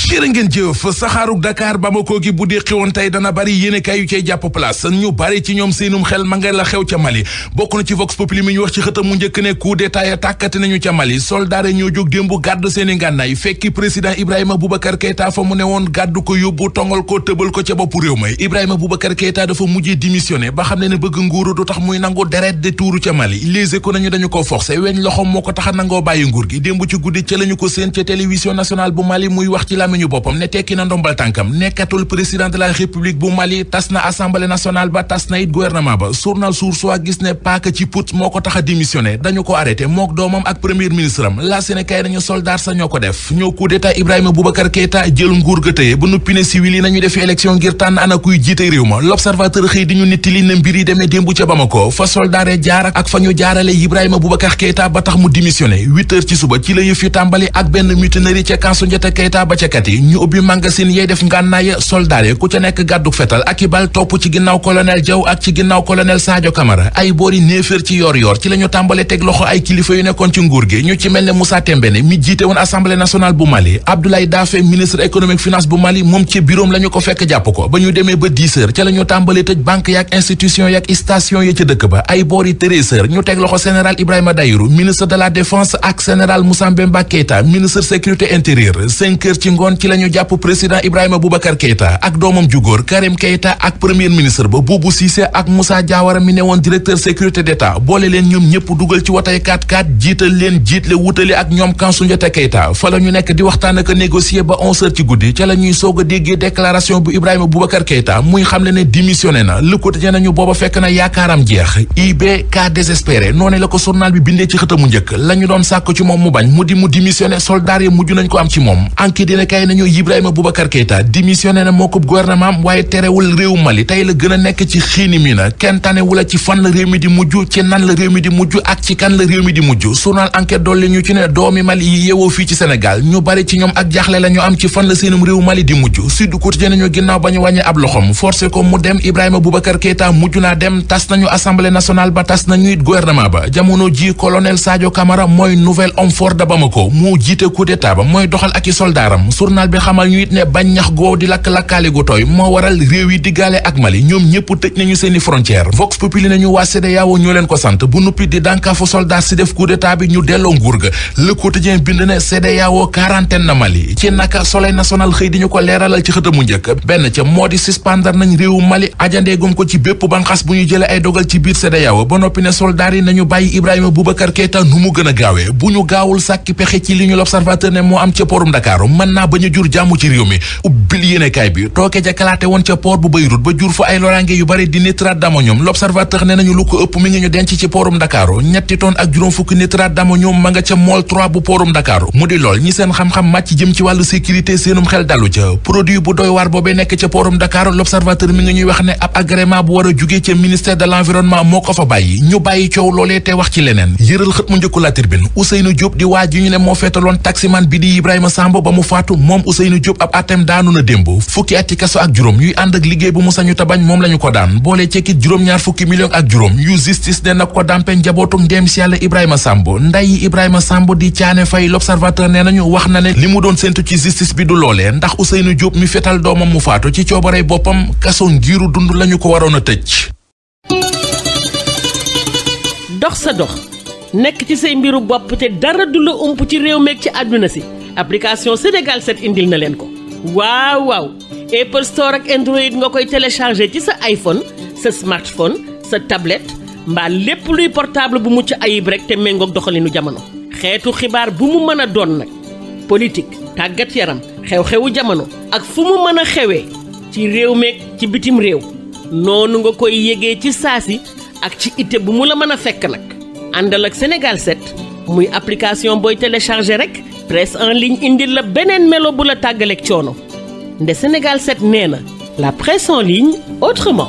jërë ngeen jëf saxaaruk Dakar Bamako gi bu déqi woon tey dana bari yéenekaay yu cay jàpp place ñu bari ci ñoom seenum xel ma nga la xew ca Mali bokk na ci Vox Populi mi ñu wax ci xëtam mu njëkk ne coup d'état ya tàkkati nañu ca Mali soldaare ñoo jóg démb gàddu seeni ngànnaay fekki président Ibrahima Boubacar Keïta fa mu ne woon gàddu ko yóbbu tongal ko tëbal ko ca boppu réew may Ibrahima Boubacar Keïta dafa mujjee démissionné ba xam ne bëgg nguuru du tax muy nangu deret de tuuru ca Mali Les Échos nañu dañu ko forcé weñ loxom moo ko tax a nangoo bàyyi nguur gi démb ci guddi ca lañu ko seen ca télévision nationale bu Mali muy wax ci làmmiñu boppam ne tekki na ndombal tànkam nekkatul président de la république bu Mali tas na assemblée nationale ba tas na it gouvernement ba journal Source A gis ne paaka ci put moo ko tax a démissionné dañu ko arrêté mook doomam ak premier ministre am la Sénégal nañu soldat sa ñoo ko def ñoo coup d'état Ibrahima Boubacar Keïta jël nguur ga tëye ba noppi ne civil yi nañu defi élection ngir tànn ana kuy jiite réew ma l'observateur xëy di ñu nettali na mbir yi demee démb ca Bamako fa soldaare jaar ak fa ñu jaarale Ibrahima Boubacar Keïta ba tax mu démissionné 8 heures ci suba ci la yëf yi tàmbali ak benn mutinerie ca camp Soundiata Keïta ba ca Kati ñu ubbi magasin yey def ngànnaay soldaare ku ca nekk gàddu fetal ak i bal topp ci ginnaaw colonel Diaw ak ci ginnaaw colonel Sadio Camara ay boori 9 heures ci yor ci la ñu tàmbale teg loxo ay kilifa yu nekkoon ci nguur gi ñu ci mel ne Moussa Tembene mi jiite woon assemblée nationale bu Mali Abdoulaye Daffé ministre économique finance bu Mali moom ci bureau la ñu ko fekk jàpp ko ba ñu demee ba 10 heures ca la ñu tàmbale tëj banque yaak institution yaak station ya ca dëkk ba ay boori 13 heures ñu teg loxo général Ibrahima Daïrou ministre de la défense ak général Moussa Mbemba Keïta ministre sécurité intérieure 5 heures ci ngoon ci la ñu jàpp président Ibrahima Boubacar Keïta ak doomam ju góor Karim Keïta ak premier ministre ba Boubou Cissé ak Moussa Diawara mi ne woon directeur sécurité d'état boole leen ñoom ñëpp dugal ci watay 4x4 jiital leen jiitle wutali ak ñoom camp Soundiata Keïta fa la ñu nekk di waxtaan ak négocier ba 11 heures ci guddi ca la ñuy soog a déggee déclaration bu Ibrahima Boubacar Keïta muy xamle ne démissionné na Le Quotidien nañu booba fekk na yaakaaram jeex IBK désespéré noonu la ko journal bi bindee ci xëtamu njëkk la ñu doon sàkk ci moom mu bañ mu démissionné soldat yi mujj nañ ko am ci moom enquête dina kay nañu Ibrahima Boubacar Keïta démissionné na moo ko gouvernement am waaye terewul réew Mali tey la gën a nekk ci xiini mi na kenn tanewu la ci fan la réew mi di mujj ci nan la réew mi di mujj ak ci kan la réew mi di mujj journal enquête dolli ñu ci ne doomi Mali yi yeewoo fii ci Sénégal ñu bari ci ñoom ak jaaxle la ñu am ci fan la seenum réew Mali di mujj Sud Quotidien nañu ginnaaw ba ñu wàññee ab loxom forcé ko mu dem Ibrahima Boubacar Keïta mujj naa dem tas nañu assemblée nationale ba tas nañu it gouvernement ba jamono ji colonel Sadio Camara mooy nouvel homme fort de Bamako moo jiite coup d'état ba mooy doxal ak i soldaaram journal bi xamal ñu it ne bañ ñax goow di lakk-lakkaale gu tooy moo waral réew yi diggaale ak Mali ñoom ñëpp tëj nañu seeni frontière Vox Populi nañu waa CEDEAO ñoo leen ko sant bu nuppi di dànkaafu soldat si def coup d'état bi ñu delloo nguur ga Le Quotidien bind ne CEDEAO quarantaine na Mali ci naka Soleil national xëy di ñu ko leeralal ci xëtamu njëkk benn ca moo di suspendre nañ réewu Mali ajandeegum ko ci bépp banqaas bu ñu jële ay dogal ci biir CEDEAO ba noppi ne soldat yi nañu bàyyi Ibrahima Boubacar Keïta nu mu gën a gaawee bu ñu gaawul sàkki pexe ci li ñu l'Observateur ne moo am ca porum Dakar mën naa bañ a jur jàmm ci réew mi ubbil yéenekaay bi tooke ja kalaate woon ca port bu Beyrouth ba jur fa ay loraange yu bari di nitrate d'ammonium l'Observateur ne nañu lu ko ëpp mi ngi ñu denc ci porum Dakar ñetti tonnes ak juróom fukki nitrate d'ammonium ma nga ca mool 3 bu porum Dakar mu di lool ñi seen xam-xam màcc jëm ci wàllu sécurité seenum xel dalu ca produit bu doy waar boobee nekk ca porum Dakar l'Observateur mi ngi ñuy wax ne ab agrément bu war a jugee ca ministère de l'environnement moo ko fa bàyyi ñu bàyyi coow loolee te wax ci leneen yëral xët mu njëkku La Tribune Ousseynou Diop di waa ji ñu ne moo feetaloon taximan bi di Ibrahima Samb ba mu faatu moom Ousseynou Diop ab atem daanu na démb fukki ati kaso ak juróom yuy ànd ak liggéey bu mu sañu tabañ moom lañu ko daan boole cekkit juróom-ñaar fukki millions ak juróom yu justice ne na ko dàmpe njabootu ndeem si yàlla Ibrahima Samb nday Ibrahima Samb di Caane Fay l'Observateur ne nañu wax na ne li mu doon séntu ci justice bi du loolee ndax Ousseynou Diop mi fetal doomam mu faatu ci coobarey boppam kaso ngiiru dund lañu ko waroon a tëj. dox sa dox nekk ci say mbiru bopp te dara du la ump ci réew meeg ci àdduna si application Sénégal 7 indil na leen ko waaw Apple Store ak Android nga koy télécharger ci sa iPhone sa smartphone sa tablette mbaa lépp luy portable bu mucc ayib rek te méngoog doxalinu jamono xeetu xibaar bu mu mën a doon nag politique tàggat yaram xew-xewu jamono ak fu mu mën a xewee ci réew meeg ci bitim réew noonu nga koy yégee ci saasi ak ci ite bu mu la mën a fekk nag àndal ak Sénégal 7 muy application booy télécharger rek presse en ligne indil la beneen melo bu la tàggaleeg coono nde Sénégal 7 nee na la presse en ligne autrement.